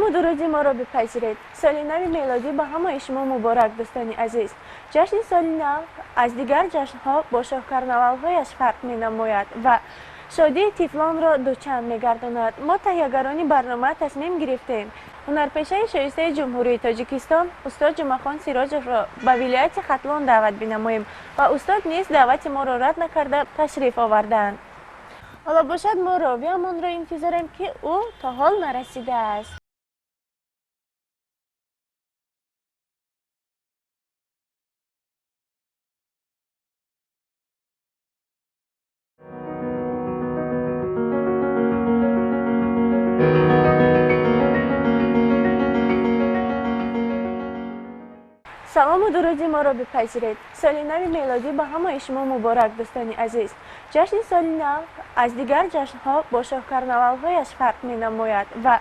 Салому дуруди моро бипазиред. Соли нави мелодӣ ба ҳамаи шумо муборак, дӯстони азиз. Ҷашни соли нав аз дигар ҷашнҳо бо шоҳкарнавалҳояш фарқ менамояд ва шодии тифлонро дучанд мегардонад. Мо таҳиягарони барнома тасмим гирифтем ҳунарпешаи шоистаи Ҷумҳурии Тоҷикистон устод Ҷумъахон Сироҷовро ба вилояти Хатлон даъват бинамоем ва устод низ даъвати моро рад накарда ташриф оварданд. Ҳоло бошад, мо ровиамонро интизорем, ки ӯ то ҳол нарасидааст. Салому дуруди моро бипазиред. Соли нави мелодӣ ба ҳамаи шумо муборак, дӯстони азиз. Ҷашни соли нав аз дигар ҷашнҳо бо шоҳкарнавалҳояш фарқ менамояд ва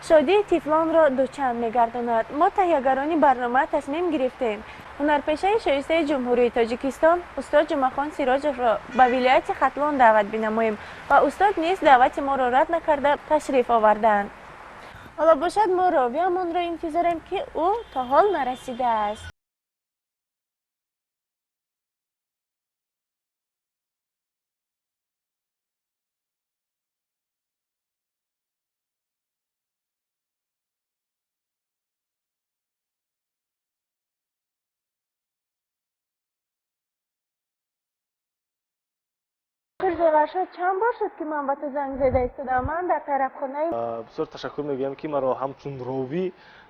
шодии тифлонро дучанд мегардонад. Мо таҳиягарони барнома тасмим гирифтем ҳунарпешаи шоистаи Ҷумҳурии Тоҷикистон устод Ҷумъахон Сироҷовро ба вилояти Хатлон даъват бинамоем ва устод низ даъвати моро рад накарда ташриф оварданд. Ҳоло бошад, мо ровиамонро интизорем, ки ӯ то ҳол нарасидааст. Зеваршод, чанд бор шуд, ки ман ба ту занг зада истодам? Ман дар тарабхонаи Бисёр ташаккур мегӯям, ки маро ҳамчун ровӣ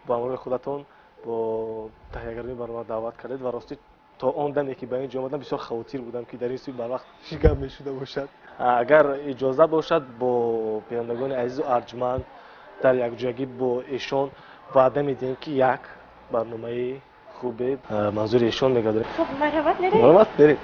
ба ҳамроҳи худатон бо таҳиягарони барнома даъват кардед. Ва ростӣ, то он даме, ки ба ин ҷо омадам, бисёр хавотир будам, ки дар ин сӯи барвақт чӣ гап мешуда бошад. Агар иҷоза бошад, бо бинандагони азизу арҷманд дар якҷоягӣ бо эшон ваъда медиҳем, ки як барномаи хубе манзури эшон мегардонем. Хуб, марҳамат, мерем. Марҳамат, мерем.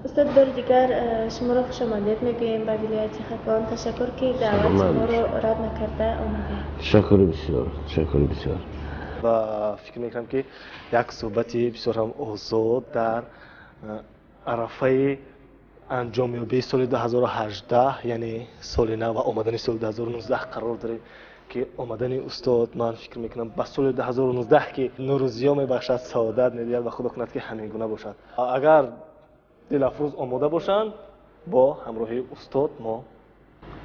Устод, бори дигар шуморо хушомадед мегӯем ба вилояти Хатлон. Ташаккур, ки даъвати моро рад накарда омадед. Ташаккури бисёр, ташаккури бисёр. Ва фикр мекунам, ки як суҳбати бисёр ҳам озод дар арафаи анҷомёбии соли 2018, яъне соли нав, ва омадани соли 2019 қарор дорем, ки омадани устод, ман фикр мекунам, ба соли 2019 ки нуру зиё мебахшад, саодат медиҳад ва худо кунад, ки ҳамин гуна бошад. Агар дилафрӯз омода бошанд, бо ҳамроҳии устод мо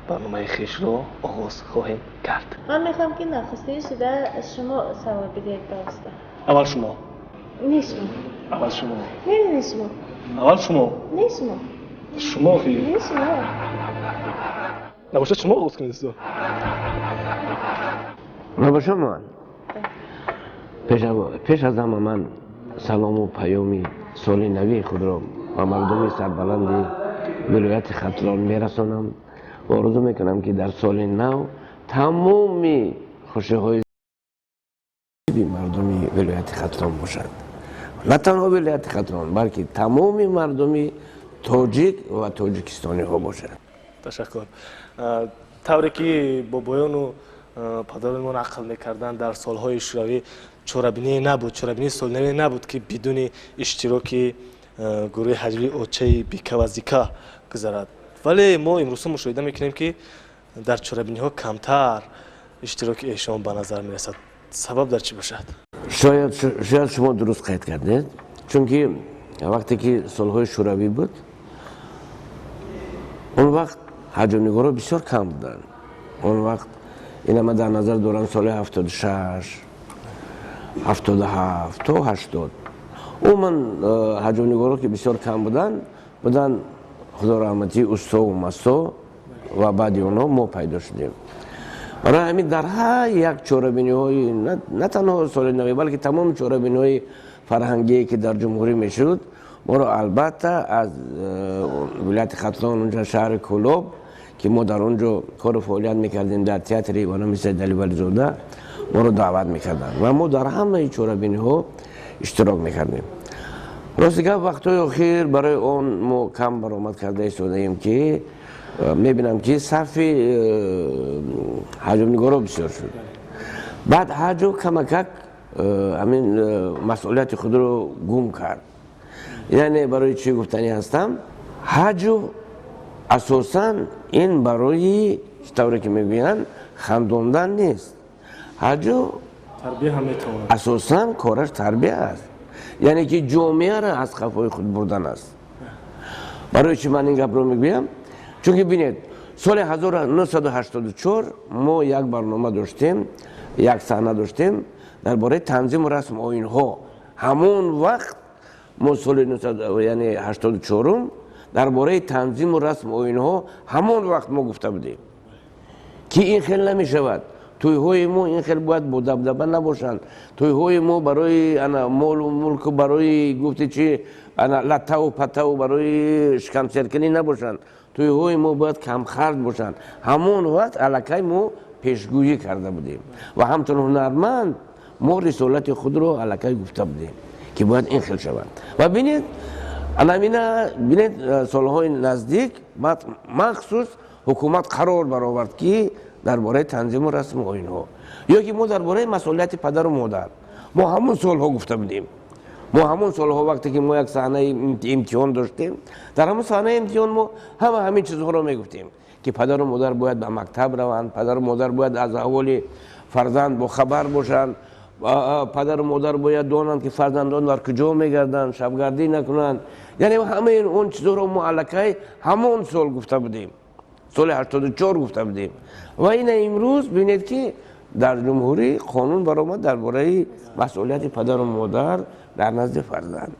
барномаи хешро оғоз хоҳем кард. Ман мехоҳам, ки нахустин шуда шумо савол бидиҳед ба устод. Аввал шумо. Не, шумо. Аввал шумо. Не, не, шумо. Аввал шумо. Не, шумо. Шумо хи. Не, шумо. Набошад, шумо оғоз кунед, устод. Набошад, ман пеш аз ҳама ман салому паёми соли навии худро ба мардуми сарбаланди вилояти Хатлон мерасонам ва орзу мекунам, ки дар соли нав тамоми хушиҳои мардуми вилояти Хатлон бошад, на танҳо вилояти Хатлон, балки тамоми мардуми тоҷик ва тоҷикистониҳо бошад. Ташаккур. Тавре ки бобоёну падарони мо нақл мекарданд, дар солҳои шӯравӣ чорабиние набуд, чорабинии солинаве набуд, ки бидуни иштироки гурӯҳи ҳаҷвии очаи Бика ва Зика гузарад. Вале мо имрӯзҳо мушоҳида мекунем, ки дар чорабиниҳо камтар иштироки эшон ба назар мерасад. Сабаб дар чӣ бошад? Шояд шумо дуруст қайд кардед, чунки вақте ки солҳои шӯравӣ буд, он вақт ҳаҷвнигорҳо бисёр кам буданд. Он вақт, ина ман дар назар дорам соли 76, 77 то 80, умуман ҳаҷвнигорҳо ки бисёр кам буданд, худо раҳматӣ устову Масто ва баъди онҳо мо пайдо шудем. Барои ҳамин дар ҳар як чорабиниҳои на танҳо соли навӣ, балки тамоми чорабиниҳои фарҳангие, ки дар ҷумҳурӣ мешуд, моро албатта аз вилояти Хатлон, унҷа шаҳри Кӯлоб, ки мо дар он ҷо кору фаъолият мекардем дар театри ба номи Сайдалӣ Вализода, моро даъват мекарданд ва мо дар ҳамаи чорабиниҳо иштирок мекардем. Рости гап, вақтҳои охир барои он мо кам баромад карда истодаем, ки мебинам, ки сафи ҳаҷвнигоро бисёр шуд. Баъд ҳаҷв камакак ҳамин масъулияти худро гум кард. Яъне барои чӣ гуфтанӣ ҳастам? Ҳаҷв асосан ин барои, чӣ тавре ки мегӯянд, хандондан нест. Ҳаҷв асосан кораш тарбия аст, яъне ки ҷомеаро аз қафои худ бурдан аст. Барои чӣ ман ин гапро мегӯям? Чунки бинед, соли 1984 мо як барнома доштем, як саҳна доштем дар бораи танзиму расм оинҳо. Ҳамон вақт мо соли яъне 84-ум дар бораи танзиму расм оинҳо ҳамон вақт мо гуфта будем, ки ин хел намешавад, тӯйҳои мо ин хел бояд бо дабдаба набошанд, тӯйҳои мо барои ана молу мулку, барои гуфти чи, ана латтаву паттаву, барои шикамсеркунӣ набошанд, тӯйҳои мо бояд камхарҷ бошанд. Ҳамон вақт аллакай мо пешгӯӣ карда будем ва ҳамчун ҳунарманд мо рисолати худро аллакай гуфта будем, ки бояд ин хел шавад. Ва бинед, анамина бинед, солҳои наздик махсус ҳукумат қарор баровард, ки дар бораи танзиму расму оинҳо ё ки мо дар бораи масъулияти падару модар мо ҳамон солҳо гуфта будем. Мо ҳамон солҳо, вақте ки мо як саҳнаи имтиҳон доштем, дар ҳамон саҳнаи имтиҳон мо ҳама ҳамин чизҳоро мегуфтем, ки падару модар бояд ба мактаб раванд, падару модар бояд аз аҳволи фарзанд бохабар бошанд, падару модар бояд донанд, ки фарзандон дар куҷо мегарданд, шабгардӣ накунанд. Яъне ҳамаи он чизҳоро мо аллакай ҳамон сол гуфта будем, соли 84 гуфта будем. Ва ина имрӯз бинед, ки дар ҷумҳурӣ қонун баромад дар бораи масъулияти падару модар дар назди фарзанд.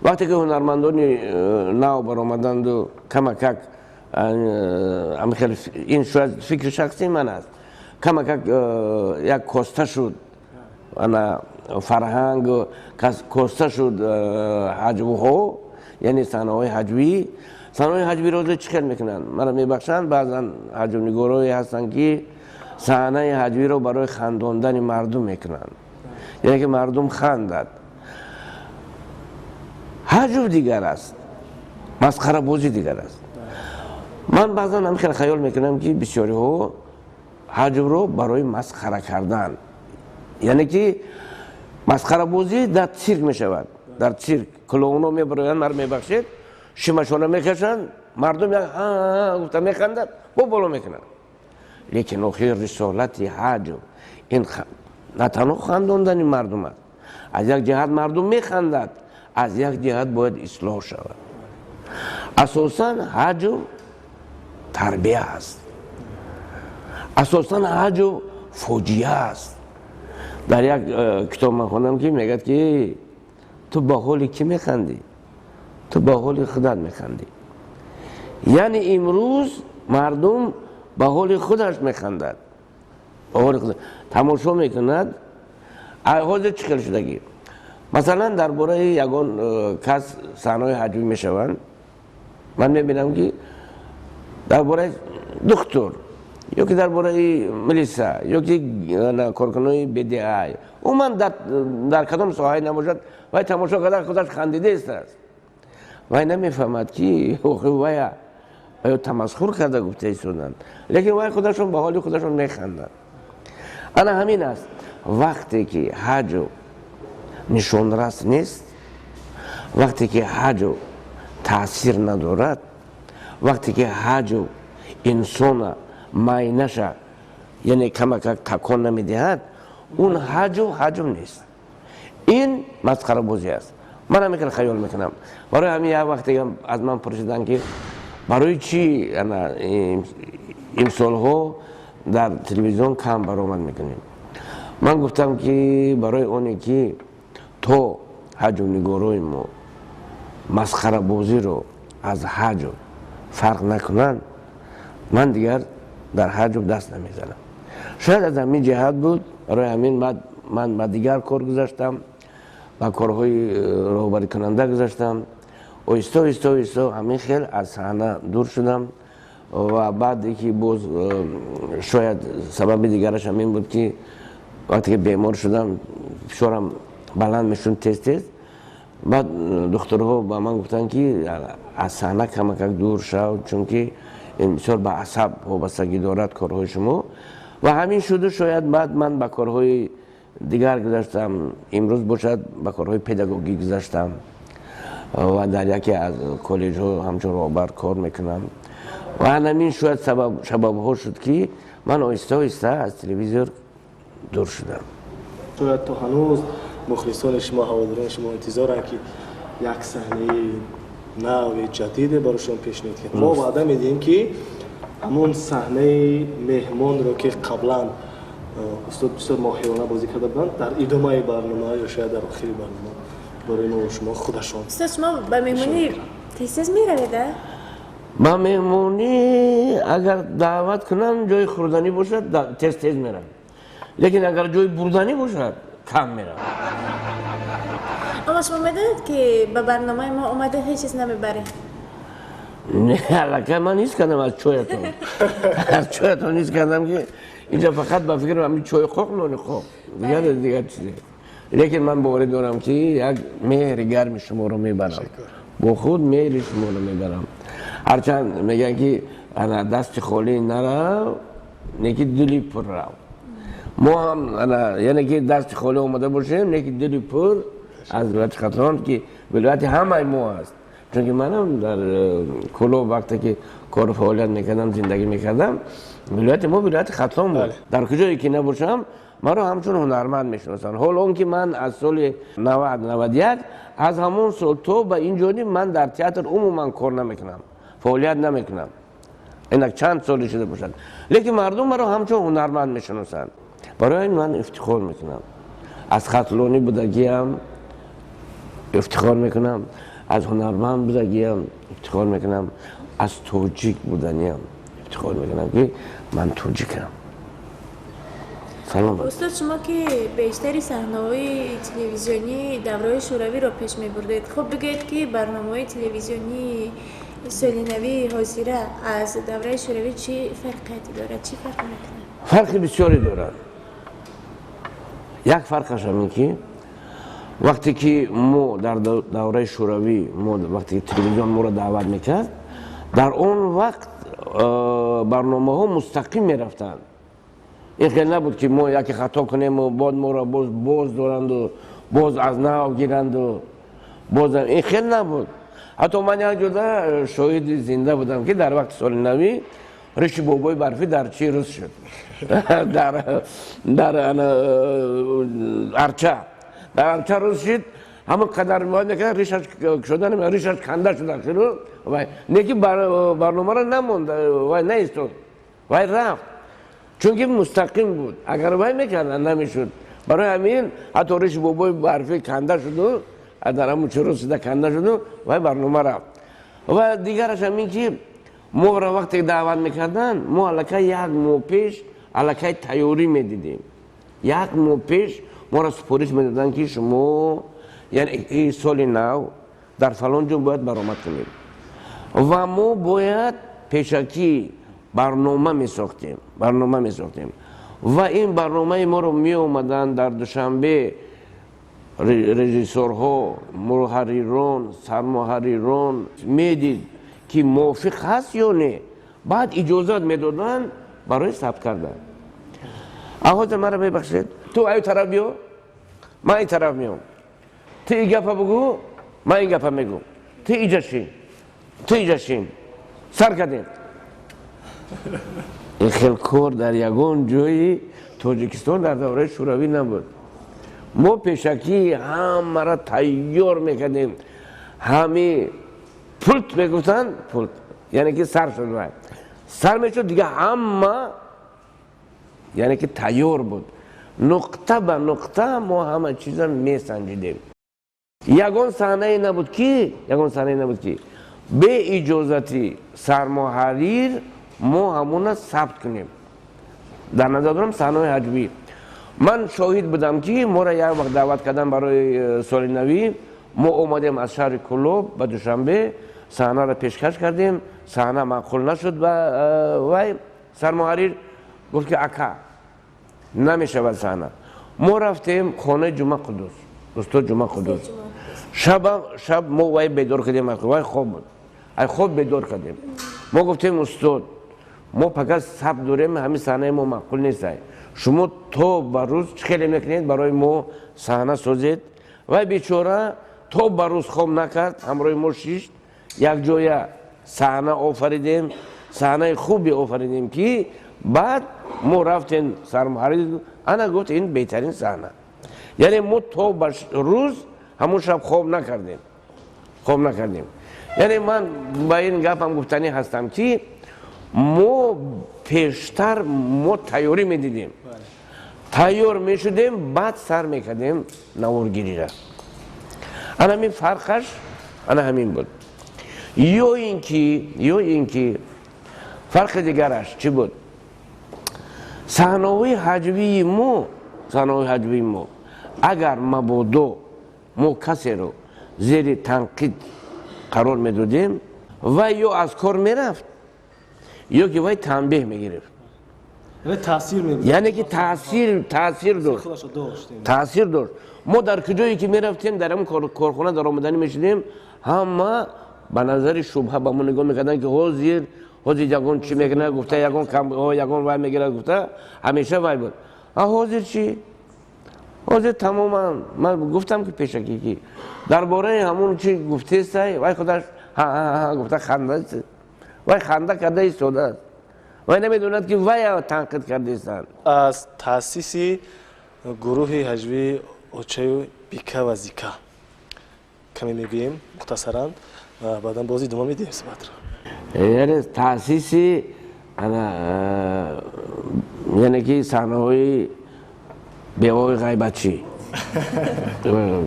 Вақте ки ҳунармандони нав баромаданду камакак ин шояд фикри шахсии ман аст, камакак як коста шуд ана фарҳанг, коста шуд ҳаҷвҳо, яъне саҳнаҳои ҳаҷвӣ. Саҳнаҳои ҳаҷвиро чӣ хел мекунанд? Маро мебахшанд, баъзан ҳаҷвнигорое ҳастанд, ки саҳнаи ҳаҷвиро барои хандондани мардум мекунанд, яъне ки мардум хандад. Ҳаҷв дигар аст, масхарабозӣ дигар аст. Ман баъзан ҳам хел хаёл мекунам, ки бисёриҳо ҳаҷвро барои масхара кардан, яъне ки масхарабозӣ дар цирк мешавад. Дар цирк клоунҳо мебароянд, маро мебахшед, шимашона мекашанд, мардум як гуфта механдад, бо боло мекунанд. Лекин охир рисолати ҳаҷв ин на танҳо хандондани мардум аст. Аз як ҷиҳат мардум механдад, аз як ҷиҳат бояд ислоҳ шавад. Асосан ҳаҷв тарбия аст, асосан ҳаҷв фоҷиа аст. Дар як китоб ман хондам, ки мегӯяд, ки ту ба ҳоли кӣ механдӣ? Ту ба ҳоли худат механдӣ. Яъне имрӯз мардум ба ҳоли худаш механдад, ба ҳоли худ тамошо мекунад. Ҳозир чӣ хел шудагӣ? Масалан, дар бораи ягон кас саҳнаҳои ҳаҷвӣ мешаванд. Ман мебинам, ки дар бораи духтур ё ки дар бораи милиса ё ки коркунои БДА, умуман дар кадом соҳае набошад, вай тамошо карда худаш хандида истааст. Вай намефаҳмад, ки вая ё тамасхур карда гуфта истоданд, лекин вай худашон ба ҳоли худашон механданд. Ана ҳамин аст. Вақте ки ҳаҷв нишонрас нест, вақте ки ҳаҷв таъсир надорад, вақте ки ҳаҷв инсона майнаша, яъне камакак такон намедиҳад, он ҳаҷв ҳаҷв нест, ин масхарабозӣ аст. Ман ҳамин хел хаёл мекунам. Барои ҳамин як вақте аз ман пурсиданд, ки барои чӣ имсолҳо дар телевизион кам баромад мекунем, ман гуфтам, ки барои оне ки то ҳаҷвнигорои мо масхарабозиро аз ҳаҷв фарқ накунанд, ман дигар дар ҳаҷв даст намезанам. Шояд аз ҳамин ҷиҳат буд. Барои ҳамин ман ба дигар кор гузаштам, ба корҳои роҳбарикунанда гузаштам. Оҳиста, оҳиста, оҳиста ҳамин хел аз саҳна дур шудам. Ва баъде ки боз шояд сабаби дигараш ҳамин буд, ки вақте ки бемор шудам, фишорам баланд мешуд тез тез. Баъд духтурҳо ба ман гуфтанд, ки аз саҳна камакак дур шав, чунки ин бисёр ба асаб вобастагӣ дорад корҳои шумо. Ва ҳамин шуду шояд баъд ман ба корҳои дигар гузаштам. Имрӯз бошад, ба корҳои педагогӣ гузаштам ва дар яке аз коллеҷҳо ҳамчун роҳбар кор мекунам. Ва ҳамин шояд сабабҳо шуд, ки ман оҳиста оҳиста аз телевизор дур шудам. Шояд то ҳанӯз мухлисони шумо, ҳаводорони шумо интизоранд, ки як саҳнаи нави ҷадиде барои шумо пешниҳод кунед. Мо ваъда медиҳем, ки ҳамон саҳнаи меҳмонро, ки қаблан устод бисёр моҳирона бозӣ карда буданд, дар идомаи барнома ё шояд дар охири барнома барои мо шумо худашон. Устод, шумо ба меҳмонӣ тез-тез меравед, а? Ба меҳмонӣ агар даъват кунам, ҷои хӯрданӣ бошад, тез тез мерам, лекин агар ҷои бурданӣ бошад, кам мерам. Аммо шумо медонед, ки ба барномаи мо омада ҳеҷ чиз намебаред? Не, аллакай ман ҳис кардам аз чоятон ҳис кардам, ки инҷа фақат ба фикр ҳамин чои қоқ, нони қоқ, дигар чизе. Лекин ман боварӣ дорам, ки як меҳри гарми шуморо мебарам бо худ, меҳри шуморо мебарам. Ҳарчанд мегӯянд, ки ана дасти холӣ нарав, неки дили пур рав. Мо ҳам ана, яъне ки дасти холӣ омада бошем, неки дили пур аз вилояти Хатлон, ки вилояти ҳамаи мо аст. Чунки манам дар Кӯлоб вақте ки кору фаъолият мекардам, зиндагӣ мекардам, вилояти мо вилояти Хатлон буд. Дар куҷое ки набошам, маро ҳамчун ҳунарманд мешиносанд. Ҳол он ки ман аз соли 90, 91, аз ҳамон сол то ба ин ҷониб ман дар театр умуман кор намекунам, фаъолият намекунам. Инак чанд соли шуда бошад, лекин мардум маро ҳамчун ҳунарманд мешиносанд. Барои ин ман ифтихор мекунам, аз хатлонӣ будагиам ифтихор мекунам, аз ҳунарманд будагиам ифтихор мекунам, аз тоҷик буданиам ифтихор мекунам, ки ман тоҷикам. Салом. Устод, шумо ки бештари саҳнаҳои телевизионии давраи шӯравиро пеш мебурдед, хуб, бигӯед, ки барномаҳои телевизионии соли навии ҳозира аз давраи шӯравӣ чӣ фарқияте дорад, чӣ фарқ мекунад? Фарқи бисёре дорад. Як фарқаш ҳамин, ки вақте ки мо дар давраи шӯравӣ, мо вақте ки телевизион моро даъват мекард, дар он вақт барномаҳо мустақим мерафтанд. Ин хел набуд, ки мо яке хато кунему бод моро боз боз доранду, боз аз нав гиранду, боз. Ин хел набуд. Ҳатто ман як ҷода шоҳиди зинда будам, ки дар вақти соли навӣ риши бобои барфӣ дар чӣ рӯз шуд, дар арча, дар арча рӯз шуд. Ҳамон қадар мекард, ришаш шудан, ришаш канда шуд ахиру. Вай неки барномаро намонд, вай наистод, вай рафт, чунки мустақим буд. Агар вай мекарда, намешуд. Барои ҳамин ҳатто риши бобои барфӣ канда шуду, дар ҳамун чурӯсида канда шуду, вай барнома рафт. Ва дигараш ҳамин, ки моро вақте даъват мекарданд, мо аллакай як моҳ пеш аллакай тайёрӣ медидем. Як моҳ пеш моро супориш медоданд, ки шумо, яъне соли нав дар фалон ҷо бояд баромад кунед. Ва мо бояд пешакӣ барнома месохтем, барнома месохтем. Ва ин барномаи моро меомаданд дар Душанбе режиссорҳо, муҳаррирон, сармуҳаррирон, медид, ки мувофиқ ҳаст ё не, баъд иҷозат медоданд барои сабт кардан. Ҳозир маро мебахшед, ту аю тараф биё, ман ин тараф меом, ту ин гапа бугӯ, ман ин гапа мегӯм, ту иҷа шин, ту иҷа шин, сар кардем. Ин хел кор дар ягон ҷои Тоҷикистон дар давраи шӯравӣ набуд. Мо пешакӣ ҳамаро тайёр мекардем. Ҳами пулт мегуфтанд, пулт яъне ки сар шуд, вай сар мешуд, дига ҳама яъне ки тайёр буд. Нуқта ба нуқта мо ҳама чиза месанҷидем. Ягон саҳнае набуд ки, ягон саҳнае набуд, ки бе иҷозати сармуҳаррир мо ҳамона сабт кунем. Дар назар дорам саҳнаҳои ҳаҷвӣ. Ман шоҳид будам, ки моро як вақт даъват кардам барои соли навӣ. Мо омадем аз шаҳри Кӯлоб ба Душанбе, саҳнаро пешкаш кардем, саҳна маъқул нашуд ба вай. Сармуҳаррир гуфт, ки ака, намешавад саҳна. Мо рафтем хонаи Ҷума Қуддус, устод Ҷума Қуддус. Шаб мо вай бедор кардем, вай хоб буд, ай хоб бедор кардем. Мо гуфтем: «Устод, мо фақат сабр дорем, ҳамин саҳнаи мо маъқул нестай, шумо то ба рӯз чӣ хеле мекунед, барои мо саҳна созед». Вай бечора то ба рӯз хоб накард, ҳамроҳи мо шишт, якҷоя саҳна офаридем, саҳнаи хубе офаридем, ки баъд мо рафтем, сармуҳаррир ана гуфт: «Ин беҳтарин саҳна». Яъне мо то ба рӯз ҳамон шаб хоб накардем, хоб накардем. Яъне ман ба ин гапам гуфтанӣ ҳастам, ки мо пештар мо тайёрӣ медидем, тайёр мешудем, баъд сар мекардем наворгирира. Ана ҳамин фарқаш, ана ҳамин буд. Ё ин ки фарқи дигараш чӣ буд? Саҳнаҳои ҳаҷвии мо, саҳнаҳои ҳаҷвии мо, агар мабодо мо касеро зери танқид қарор медодем, вай ё аз кор мерафт, ё ки вай танбеҳ мегирифт. Яъне ки таъсир дошт, таъсир дошт. Мо дар куҷое ки мерафтем, дар ҳамн корхона дар омаданӣ мешудем, ҳама ба назари шубҳа ба мо нигоҳ мекарданд, ки ҳозир ягон чӣ мекунад гуфта, ягон ягон вай мегирад гуфта, ҳамеша вай буд. А ҳозир чӣ? Ҳозир тамоман, ман гуфтам, ки пешакӣ ки дар бораи ҳамон чи гуфтестай, вай худаш гуфта ханда, вай ханда карда истодааст, вай намедонад, ки вай танқид кардаистанд. Аз таъсиси гурӯҳи ҳаҷвии «Очаю Бика ва Зика» каме мегӯем мухтасаран, баъдан боз идома медиҳем суҳбатро. Яъне таъсиси яъне ки саҳнаҳои бевои ғайбатчӣ.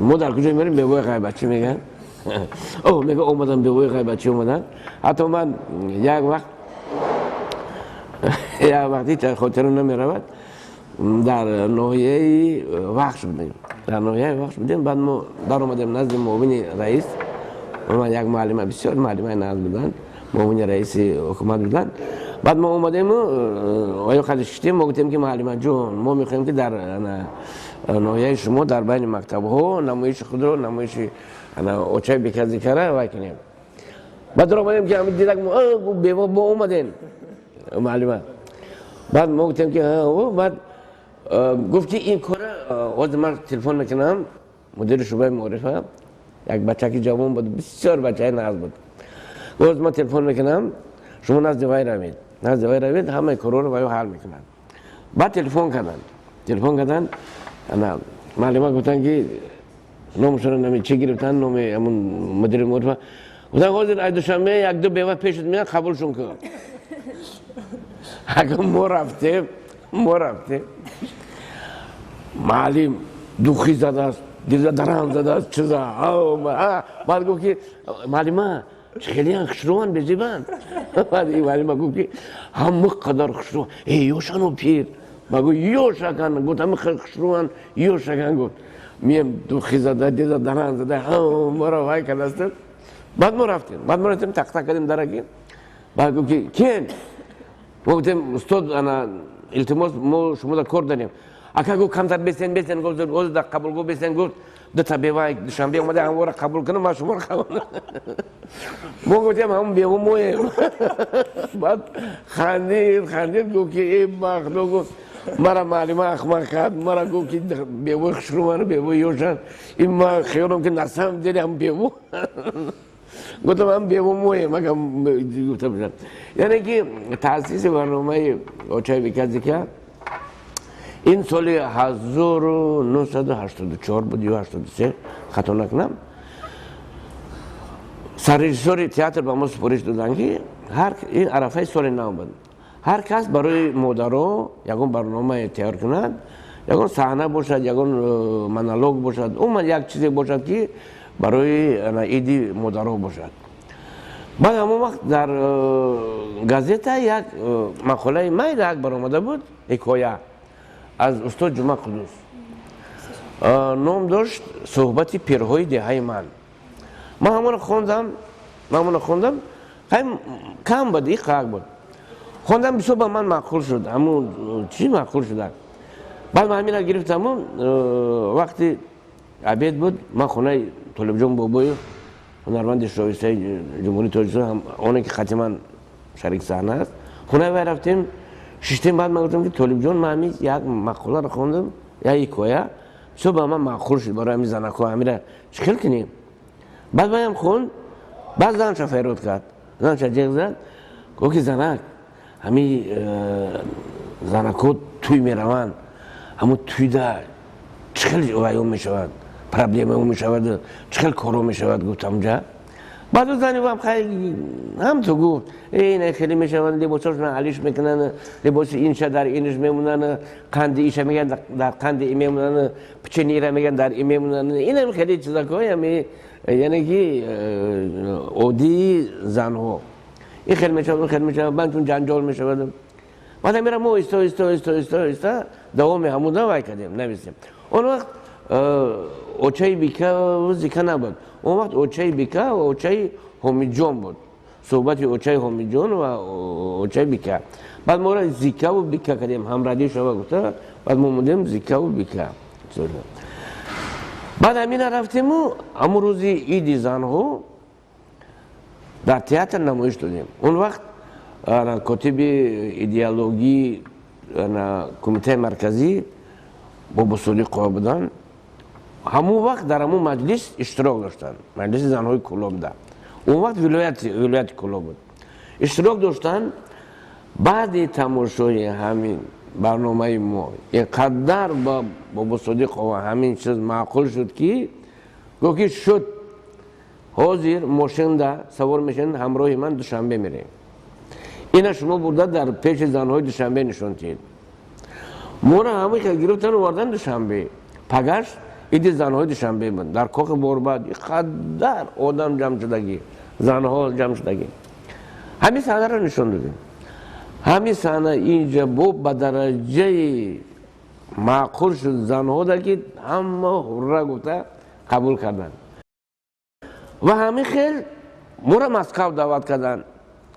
Мо дар куҷо мерем, бевои ғайбатчӣ мегӯянд, о мега омадан, бевои ғайбатчӣ омадан. Ҳатто ман як вақт, як вақти хотирам намеравад, дар ноҳияи Вахш будем, дар ноҳияи Вахш будем. Баъд мо даромадем назди муовини раис, як муаллима, бисёр муаллимаи нағз буданд, муовини раиси ҳукумат буданд. Баъд мо омадему оё қади шиштем, мо гуфтем, ки муаллимаҷон, мо мехоҳем, ки дар ноҳияи шумо дар байни мактабҳо намоиши худро, намоиши «Очаи Бика Зикара» вай кунем. Баъд даромадем, ки дидак бево бо омадем, муаллима. Баъд мо гуфтем, ки, баъд гуфт, ки ин кора ҳозир ман телефон мекунам мудири шӯъбаи маорифа, як бачаки ҷавон буд, бисёр бачаи нағз буд. Гуфт: «Ман телефон мекунам, шумо назди вай равед, назди вай равед, ҳамаи корҳоро вай ҳал мекунад». Баъд телефон карданд, телефон карданд. Ана муаллима гуфтанд, ки номашонро нами чӣ гирифтанд, номи ҳамун мудири маорифа. Гуфтанд: «Ҳозир ай Душанбе як-ду бева пешат меяд, қабулшон кун». Агар мо рафтем, мо рафтем, муаллим духӣ задааст, дилза дарам задааст, чиза. Баъд гуфт, ки муаллима, хелеян хушрӯанд, безебанд. Баъд муаллима гуфт, ки ҳама қадар хушрӯ, э ёшану пир. Ба гуфт: «Ёшакан». Гуфт: «Ҳама хушрӯанд, ёшакан». Гуфт: «Мием, духӣ зада, дилза дарам зада, маро вай кардастам». Баъд мо рафтем, баъд мо рафтем, тақ-тақ кардем дараки. Баъд гуфт, ки кен? Мо гуфтем: «Устод, ана илтимос, мо шумо кор дорем». Ака, гуфт, камтар бесен, бесен, гуфт, ҳозир дар қабулгоҳ бесен. Гуфт: «Дута бева Душанбе омада, ҳамвора қабул кунам, ман шуморо қабул». Мо гуфтем: «Ҳамон бева моем». Баъд хандид, хандид, гуфт, ки э бахто, гуфт, мара муаллима ахмақ кард, мара гуфт, ки бевои хушрӯману бевои ёшан. Ин ма хиёлам, ки на самом деле ҳам бево. Гуфтам: «Ҳам бево моем». Агар гуфта бошам, яъне ки таъсиси барномаи «Очаи Бика Зика» ин соли 1984 буд ё 83, хато накунам. Саррежиссори театр ба мо супориш доданд, ки ҳар ин арафаи соли нав буд, ҳар кас барои модаро ягон барномае тайёр кунад, ягон саҳна бошад, ягон монолог бошад, умуман як чизе бошад, ки барои иди модаро бошад. Баъд ҳамон вақт дар газета як мақолаи майда як баромада буд, ҳикоя аз устод Ҷума Қудус, ном дошт «Суҳбати пирҳои деҳаи ман». Ман ҳамонро хондам, ман ҳамонро хондам, кам буд, иқак буд, хондам, бисёр ба ман маъқул шуд, ҳамун чӣ маъқул шуда. Баъд ман ҳамина гирифтаму вақти Обед буд, ман хонаи Толибҷон Бобоев, ҳунарманди шоистаи Ҷумҳурии Тоҷикистон, оне ки хатиман шарик саҳна аст, хонаи вай рафтем, шиштем. Баъд ман гуфтам, ки Толибҷон, ман ҳамин як мақоларо хондам, як ҳикоя бисёр ба ман маъқул шуд, барои ҳамин занакҳо ҳамира чӣ хел кунем? Баъд ваям хонд, баъд занша файрод кард, занша ҷеғ зад, гуфт, ки занак, ҳамин занакҳо тӯй мераванд, ҳамун тӯйда чӣ хел вайо мешавад, проблемао мешавад, чӣ хел коро мешавад, гуфт ҳамҷа. Баъд зани вам хай ҳамту гуфт, ина хеле мешаванд, либосошона алиш мекунанд, либоси инша дар инш мемонанд, қанди иша мегӯянд, дар қанди и мемонанд, печени ира мегӯянд, дар и мемонанд. Инам хеле чизакҳои ҳами, яъне ки оддии занҳо ин хел мешавад, он хел мешавад, баъд чун ҷанҷол мешавад. Баъд амира мо оҳиста, оҳиста, оҳиста, оҳиста, оҳиста давоми ҳамуда вай кардем, нависем. Он вақт очаи Бика Зика набуд, он вақт очаи Бика ва очаи Ҳомиҷон буд, суҳбати очаи Ҳомиҷон ва очаи Бика. Баъд моро Зикаву Бика кардем, ҳамрадӣ шава гуфта, баъд мо мондем Зикаву Бика. Баъд ҳамина рафтему ҳамун рӯзи иди занҳо дар театр намоиш додем. Он вақт котиби идеологии Кумитаи Марказӣ Бобосодиқова буданд. Ҳамун вақт дар ҳамун маҷлис иштирок доштанд, маҷлиси занҳои Кӯлобда, он вақт вилояти Кӯлоб буд, иштирок доштанд. Баъди тамошои ҳамин барномаи мо ин қадар ба Бобосодиқова ҳамин чиз маъқул шуд, ки гуфт, ки шуд, ҳозир мошинда савор мешавед, ҳамроҳи ман Душанбе мерем, ина шумо бурда дар пеши занҳои Душанбе нишон диҳед. Моро ҳамин хел гирифтан, овардан Душанбе. Пагаш иди занҳои Душанбе буд, дар кохи Борбад қадар одам ҷамъ шудагӣ, занҳо ҷамъ шудагӣ, ҳамин саҳнаро нишон додем. Ҳамин саҳна инҷа бо ба дараҷаи маъқул шуд занҳода, ки ҳама ҳурра гуфта қабул карданд. Ва ҳамин хел моро Москав даъват карданд: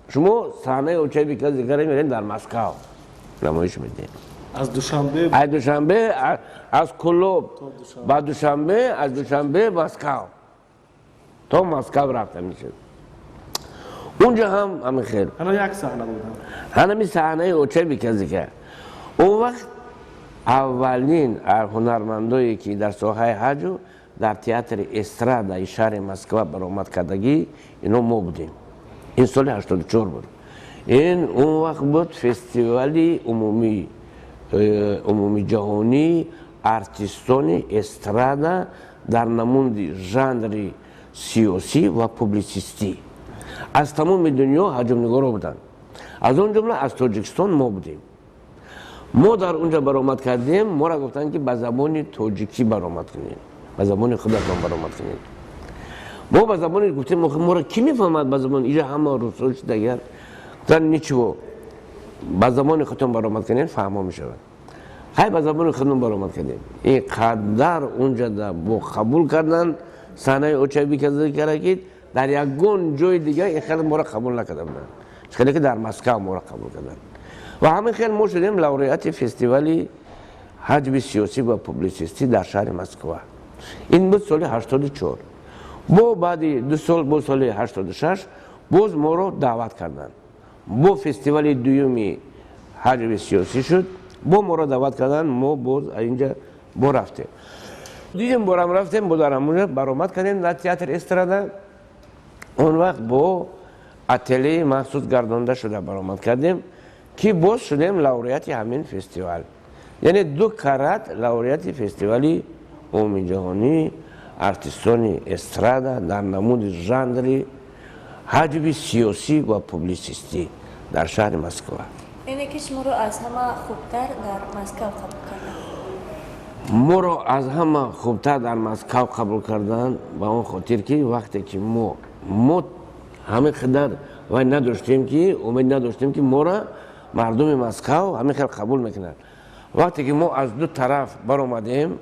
шумо саҳнаи очаи Бика Зикара мерем, дар Москав намоиш медиҳем. Аз Душанбе? Аз Душанбе, аз Кӯлоб ба Душанбе, аз Душанбе Москав, то Москав рафта мешуд. Унҷа ҳам ҳамин хел. Ҳана як саҳна буд? Ҳанами саҳнаи очаи Бика Зика. Он вақт аввалин ҳунармандое, ки дар соҳаи ҳаҷу дар театри эстрадаи шаҳри Москва баромад кардагӣ, ино мо будем. Ин соли 84 буд. Ин он вақт буд фестивали умумиҷаҳонии артистони эстрада дар намуди жанри сиёсӣ ва публитсистӣ. Аз тамоми дунё ҳаҷвнигоро буданд, аз он ҷумла аз Тоҷикистон мо будем. Мо дар унҷа баромад кардем. Моро гуфтанд, ки ба забони тоҷикӣ баромад кунед, ба забони худатон баромад кунед. Мо ба забони гуфтем, моро кӣ мефаҳмад ба забон, иҷа ҳама русо шудагар. Гуфтанд, ничего, ба забони худтон баромад кунед, фаҳмо мешавад. Хай, ба забони худмон баромад кардем. Ин қадар унҷа бо қабул карданд саҳнаи очаи Бика Зикара, ки дар ягон ҷои дигар ин хел моро қабул накарда буданд, хеле ки дар Москав моро қабул карданд. Ва ҳамин хел мо шудем лауреати фестивали ҳаҷви сиёсӣ ва публитсистӣ дар шаҳри Москва. Ин буд соли 84. Бо баъди 2 сол, бо соли 86 боз моро даъват карданд, бо фестивали дуюми ҳаҷви сиёсӣ шуд, бо моро даъват карданд. Мо боз инҷа бо рафтем, дидем, борам рафтем, бо дар ҳамонҷа баромад кардем дар театр эстрада. Он вақт бо ателеи махсус гардонда шуда баромад кардем, ки боз шудем лауреати ҳамин фестивал, яъне ду карат лауреати фестивали умумиҷаҳонии артистони эстрада дар намуди жанри ҳаҷви сиёсӣ ва публитсистӣ дар шаҳри Москва. Яъне ки шуморо аз ҳама хубтар дар Москав қабул карданд? Моро аз ҳама хубтар дар Москав қабул карданд, ба он хотир ки вақте ки мо ҳамин қадар вай надоштем, ки умед надоштем, ки моро мардуми Москав ҳамин хел қабул мекунанд. Вақте ки мо аз ду тараф баромадем,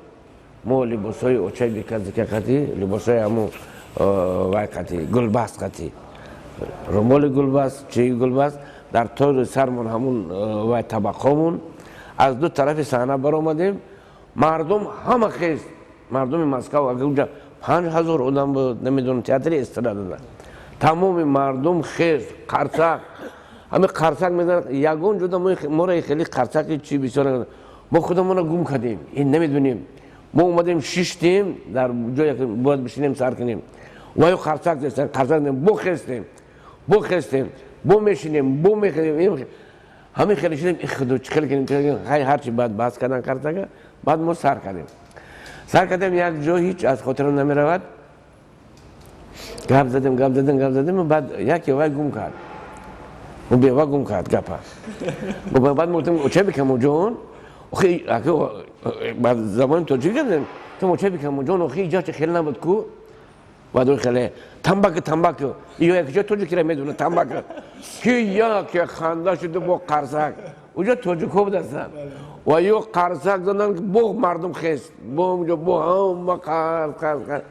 мо либосҳои очаи Бика Зика қатӣ, либосҳои ҳамун вай қатӣ, гулбаст қатӣ, румоли гулбаст, чии гулбаст дар тоҷи сармон, ҳамун вай табақомон, аз ду тарафи саҳна баромадем, мардум ҳама хез. Мардуми Москва, унҷа 5000 одам буд, намедонам, театри эстрадада тамоми мардум хест, қарсак, ҳами қарсак мезанад. Ягон ҷода моро хеле қарсаки чи бисёр. Мо худамонро гум кардем, ин намедонем. Мо омадем, шиштем дар ҷое ки бояд бишинем, сар кунем, ваё қарсак зестан, қарсак, бо хестем, бо хестем, бо мешинем, бо мехезем. Ҳамин хеле шидем. Худо, чӣ хеле кунем? Хай, ҳарчи баъд баҳс кардан қарсака, баъд мо сар кардем, сар кардем. Як ҷо ҳеҷ аз хотирам намеравад, гап задем, гап задем, гап задем, баъд яке вай гум кард, бева гум кард гапа. Баъд мо гуфтем: «Оча Бикамоҷон, охи, ба забони тоҷикӣ гап задем, гуфтем: оча Бикамоҷон, охи, иҷа чӣ хеле набуд ку?» Баъд хеле тамбаку, тамбаку, ё якҷо тоҷикиро медона, тамбаку ки яке ханда шуду бо қарсак. Уҷо тоҷикҳо будастанд ва ё қарсак задан, бо мардум хест, бо унҷо бо ҳама қарс, қарс, қарс.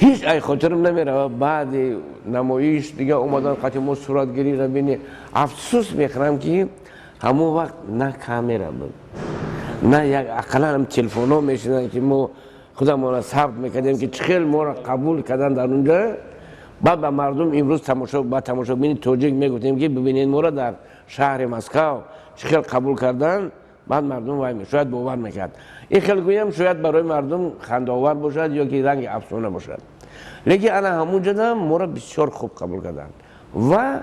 Ҳеҷ ай хотирам намерава. Баъди намоиш дига омадан қати мо суратгириро бини. Афсӯс мехӯрам, ки ҳамон вақт на камера буд, на як ақаллан телефонҳо мешинанд, ки мо худамонро сабт мекардем, ки чӣ хел моро қабул кардан дар унҷа. Баъд ба мардум имрӯз тамошо, ба тамошобини тоҷик мегуфтем, ки бибинед, моро дар шаҳри Москав чӣ хел қабул кардан. Баъд мардум вай шояд бовар мекард. Ин хел гӯям, шояд барои мардум хандаовар бошад ё ки ранги афсона бошад, лекин ана ҳамун ҷода моро бисёр хуб қабул карданд. Ва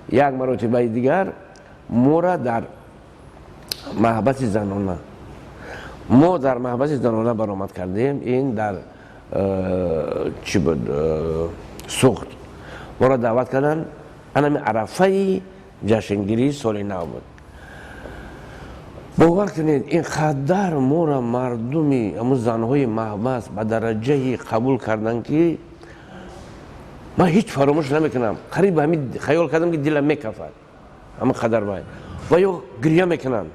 як маротибаи дигар моро дар маҳбаси занона, мо дар маҳбаси занона баромад кардем. Ин дар чӣ буд, Суғд моро даъват карданд. Анами арафаи ҷашнгирии соли нав буд. Бовар кунед, ин қадар моро мардуми ҳамун занҳои маҳбас ба дараҷаи қабул карданд, ки ман ҳеҷ фаромӯш намекунам. Қариб ҳамин хаёл кардам, ки дилам мекафад, ҳамин қадар вай. Ва ё гирья мекунанд,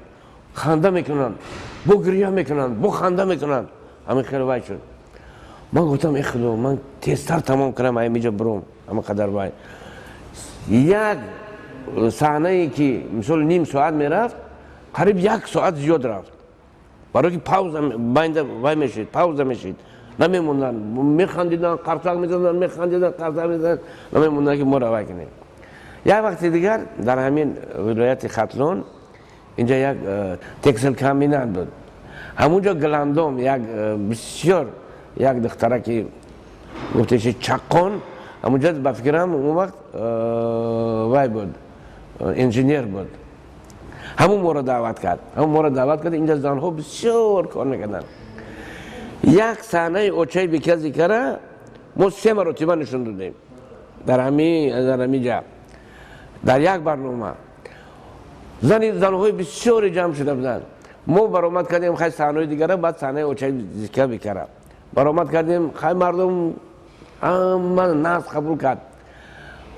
ханда мекунанд, бо гирья мекунанд, бо ханда мекунанд. Ҳамин хеле вай шуд. Ман гуфтам: «Э худо, ман тезтар тамом кунам, ҳамиҷа буром». Ҳамин қадар вай. Як саҳнае ки мисол ним соат мерафт, қариб як соат зиёд рафт, барое ки пауза байнда вай мешид, пауза мешид, намемонданд, механдиданд, қарсак мезаданд, механдиданд, қарсак мезаданд, намемонданд, ки мо равай кунем. Як вақти дигар дар ҳамин вилояти Хатлон инҷа як текстилкомбинат буд. Ҳамунҷо Гландом, як бисёр як духтараки гуфтеши чаққон, ҳамунҷо ба фикрам он вақт вай буд, инженер буд, ҳамун моро даъват кард, ҳамун моро даъват кард. Инҷа занҳо бисёр кор мекарданд. Як саҳнаи очаи бика зикара мо се маротиба нишон додем дар ҳами ҷа, дар як барнома. Зани занҳои бисёре ҷамъ шуда буданд. Мо баромад кардем, хай, саҳнаҳои дигара, баъд саҳнаи очаи зика бикара баромад кардем. Хай, мардум ҳама нағз қабул кард.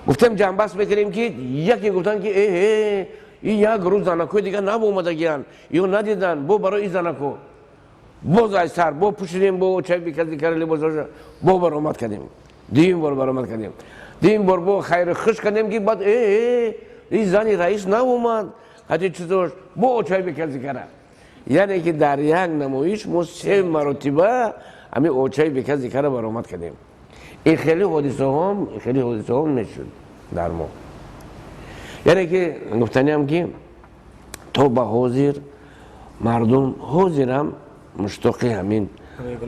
Гуфтем, ҷамъбаст мекунем, ки яке гуфтанд, ки э и як рӯз занакҳои дигар набоомадагиянд ё надиданд, бо барои и занако боз ай сар бо пӯшидем, бо очаи бика зикара либос бо баромад кардем. Дуюм бор баромад кардем, дуюм бор бо хайру хуш кардем, ки баъд э и зани раис наомад, ҳати чизош, бо очаи бика зикара. Яъне ки дар як намоиш мо се маротиба ҳамин очаи бика зикара баромад кардем. Ин хеле ҳодисаҳом, хеле ҳодисаҳом мешуд дар мо. Яъне ки гуфтаниам, ки то ба ҳозир мардум ҳозирам муштоқи ҳамин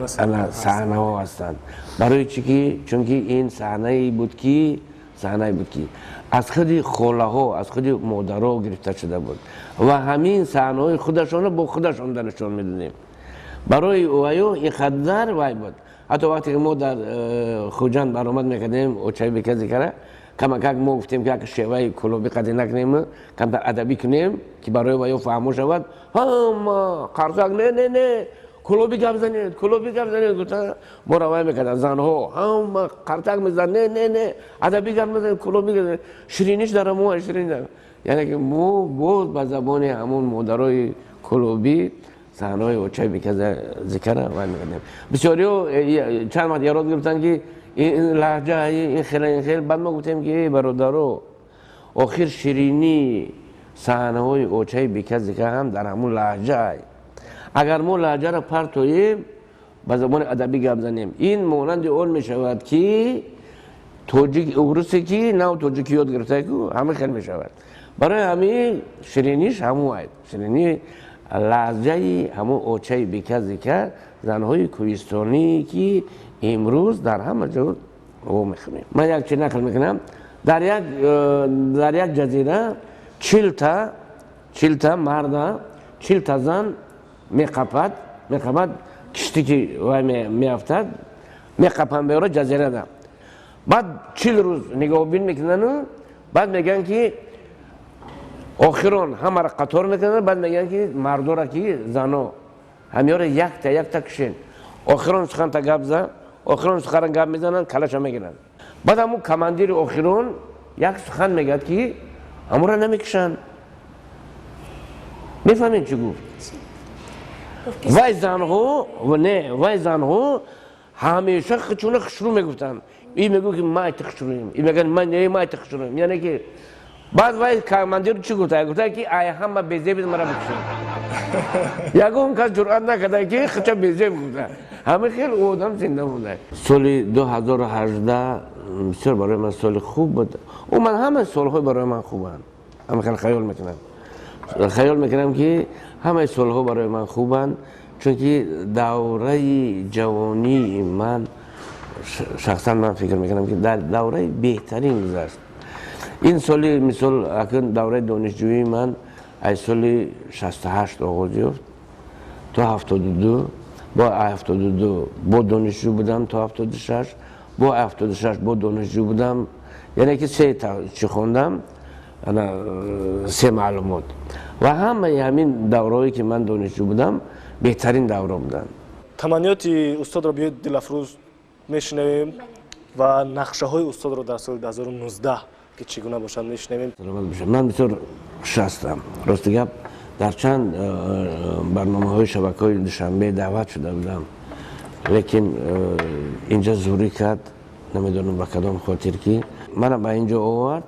саҳнаҳо ҳастанд. Барои чӣ ки? Чунки ин саҳнае буд ки, саҳнае буд, ки аз худи холаҳо, аз худи модаро гирифта шуда буд ва ҳамин саҳнаҳои худашонро бо худашон нишон медодем. Барои ваё ин қадар вай буд. Ҳатто вақте ки мо дар Хуҷанд баромад мекардем очаи бика зикара, камакак мо гуфтем, ки як шеваи кулоби қади накунем, камтар адабӣ кунем, ки барои ваё фаҳмо шавад. Ҳама қарсак: «Не, не, не, кулоби гап занед, кулоби гап занед», гуфта мо равай мекарданд. Занҳо ҳама қарсак мезананд: «Не, не, не, адабӣ гап назанед, кулоби гап занед, шириниш дара мо ширин». Яъне ки мо боз ба забони ҳамон модарои кулобӣ саҳнаҳои очаи бика зикара вай мекардем. Бисёриҳо чанд вақт ярод гирифтанд, ки ин лаҳҷа, ин хел, ин хел. Баъд мо гуфтем, ки бародаро, охир ширинии саҳнаҳои очаи бика зика ҳам дар ҳамун лаҳҷа. Агар мо лаҳҷаро партоем, Ба забони адабӣ гап занем, ин монанди он мешавад, ки тоҷик урусе, ки нав тоҷикӣ ёд гирифта ку, ҳама хел мешавад. Барои ҳамин шириниш ҳамун ай ширинии лаҳҷаи ҳамун очаи бека-зика, занҳои кӯҳистонӣ, ки имрӯз дар ҳама ҷо во мехӯрем. Ман як чи нақл мекунам. Дар як ҷазира 40 та марда, 40 та зан меқапад. Киштӣ ки вай меафтад, меқапанд беора ҷазирада. Баъд 40 рӯз нигоҳубин мекунану баъд мегӯянд, ки охирон ҳамаро қатор мекунанд. Баъд мегӯянд, ки мардора, ки зано ҳамёро якта якта кушен, охирон суханта гап зан. Охирон сухан гап мезананд, калаша мегиранд. Баъд ҳамун командири охирон як сухан мегӯяд, ки ҳамура намекушанд. Мефаҳмед, чӣ гуфт? Вай занҳо не, вай занҳо ҳамеша чуна хушрӯ мегуфтанд. И мегӯ, ки ман айти хушрӯем, и мегӯянд, ман не, ман айти хушрӯем. Яъне ки баъд вай командир чӣ гуфта? Гуфта, ки ай ҳама безеби мара бикушед. Ягон кас ҷуръат накарда, ки хича безеб гуфта. Ҳама хел одам зинда монда. Соли 2018 бисёр барои ман соли хуб буд. Умуман ҳама солҳо барои ман хубанд. Ҳама хел хаёл мекунам, ки ҳамаи солҳо барои ман хубанд, чунки давраи ҷавонии ман, шахсан ман фикр мекунам, ки дар давраи беҳтарин гузашт ин соли. Мисол, акун давраи донишҷӯии ман аз соли 68 оғоз ёфт то 72. Бо 72 бо донишҷӯ будам то 76, бо 76 бо донишҷӯ будам. Яъне ки се чӣ хондам, ана се маълумот. Ва ҳамаи ҳамин давраҳое, ки ман донишҷӯ будам, беҳтарин давра буданд. Таманниёти устодро биёед, Дилафрӯз, мешунавем ва нақшаҳои устодро дар соли 2019 ки чӣ гуна бошанд, мешунавем. Саломат бошад. Ман бисёр хуш ҳастам. Рости гап, дар чанд барномаҳои шабакаҳои Душанбе даъват шуда будам, лекин инҷа зурӣ кард, намедонам ба кадом хотир, ки мана ба инҷо овард.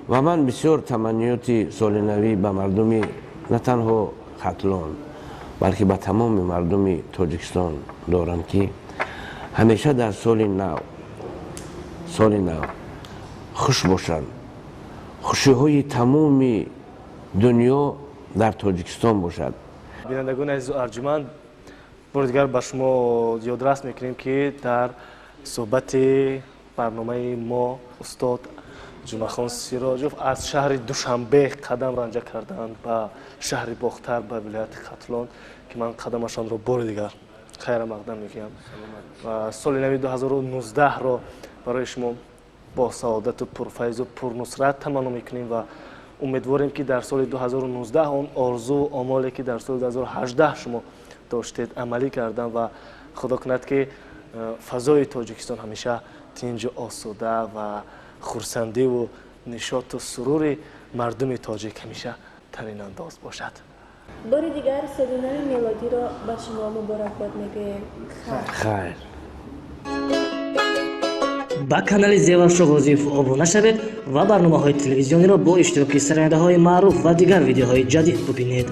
Ва ман бисёр таманниёти соли навӣ ба мардуми на танҳо Хатлон, балки ба тамоми мардуми Тоҷикистон дорам, ки ҳамеша дар соли нав хуш бошанд, хушиҳои тамоми дунё дар Тоҷикистон бошад. Бинандагони азизу арҷуманд, бори дигар ба шумо ёдрас мекунем, ки дар суҳбати барномаи мо устод Ҷумъахон Сироҷов аз шаҳри Душанбе қадам ранҷа карданд ба шаҳри Бохтар, ба вилояти Хатлон, ки ман қадамашонро бори дигар хайрамақдам мегӯям ва соли нави 2019-ро барои шумо бо саодату пурфайзу пурнусрат таманно мекунем ва умедворем, ки дар соли 2019 он орзу омоле, ки дар соли 2018 шумо доштед, амалӣ кардан ва худо кунад, ки фазои Тоҷикистон ҳамеша тинҷу осуда ва хурсандиву нишоту сурури мардуми тоҷик ҳамеша танинандоз бошад. Бори дигар соли нави мелодиро ба шумо муборакбод мегӯем. Хайр. Ба канали Зевар Шоғозиев обуна шавед ва барномаҳои телевизиониро бо иштироки сарояндаҳои маъруф ва дигар видеоҳои ҷадид бубинед.